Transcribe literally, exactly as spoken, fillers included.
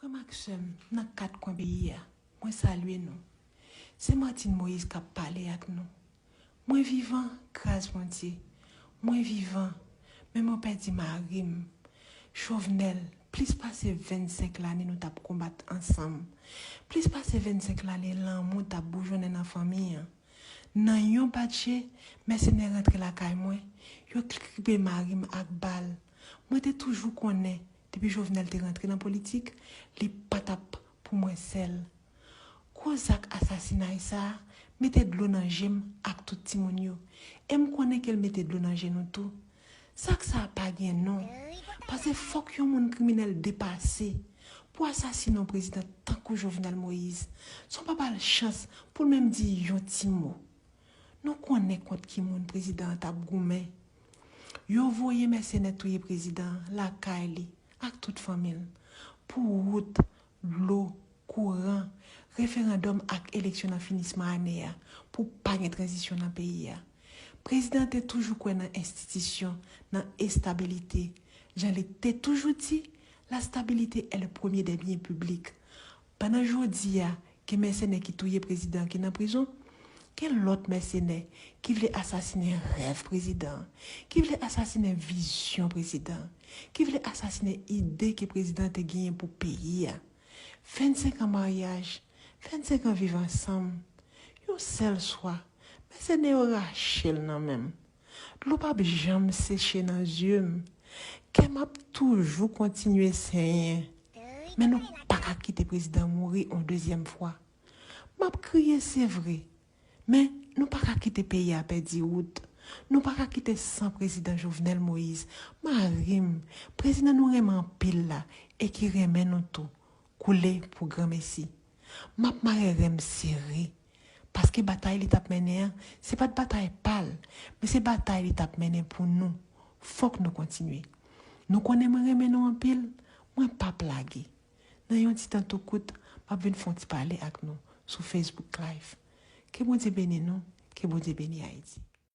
Frè m ak sè m nan kat kwen peyi a, mwen salye nou. Se Martine Moïse k ap pale ak nou. Mwen vivan, gras Bondye. Mwen vivan, men mwen pèdi mari m. Jovenel, plis pase vennsenk lane nou t ap konbat ansanm. Plis pase vennsenk lane lanmou t ap boujonnen nan fanmi an. Nan yon batje, mèsenè rantre lakay mwen, yo kripe mari m ak bal. Mwen te toujou konnen, depi Jovenel te rantre nan politik, li pa t ap pou mwen sèl. Gwo zak asasinay sa a mete dlo nan je m ak tout timoun yo. E m konnen ke l mete dlo nan je nou tou. Zak sa a pa gen non. Paske fòk yon moun kriminèl depase pou asasine yon prezidan tankou Jovenel Moïse. San w pa ba l chans pou l menm di yon ti mo. Nou konnen kont ki moun prezidan an t ap goumen. Yo voye mèsenè touye prezidan an lakay li ak tout fanmi l pou wout, dlo, kouran, referandòm ak eleksyon nan finisman ane a pou pa gen tranzisyon nan peyi a. Prezidan an te toujou kwè nan enstitisyon, nan estabilite. Jan li te toujou di, la stabilité est le premier des biens publics. Pandan jodi a, gen mèsenè ki touye prezidan an ki nan prizon, gen lòt mèsenè ki vle asasinen rèv prezidan an, ki vle asasinen vizyon prezidan an, ki vle asasinen ide ke prezidan an te genyen pou peyi a. Vennsenk an maryaj, vennsenk an viv ansanm. Yon sèl swa, mèsenè yo rache l nan men m. Dlo p ap janm seche nan zye m. Kè m ap toujou kontinye senyen. Men nou pa ka kite prezidan mouri yon dezyèm fwa. M ap kriye, se vre. Men nou pa ka kite peyi a pèdi wout. Nou pa ka kite san prezidan Jovenel Moïse, mari m, prezidan nou renmen anpil la e ki renmen nou tou, koule pou granmesi. M ap mare ren m sere, paske batay li t ap mennen an, se pa t batay pa l, men se batay li t ap mennen pou nou. Fòk nou kontinye. Nou konnen mwen renmen nou anpil, mwen p ap lage. Nan yon ti tan tou kout, m ap vin fè yon ti pale ak nou sou Facebook Live. Ke Bondye beni nou, ke Bondye beni Ayiti.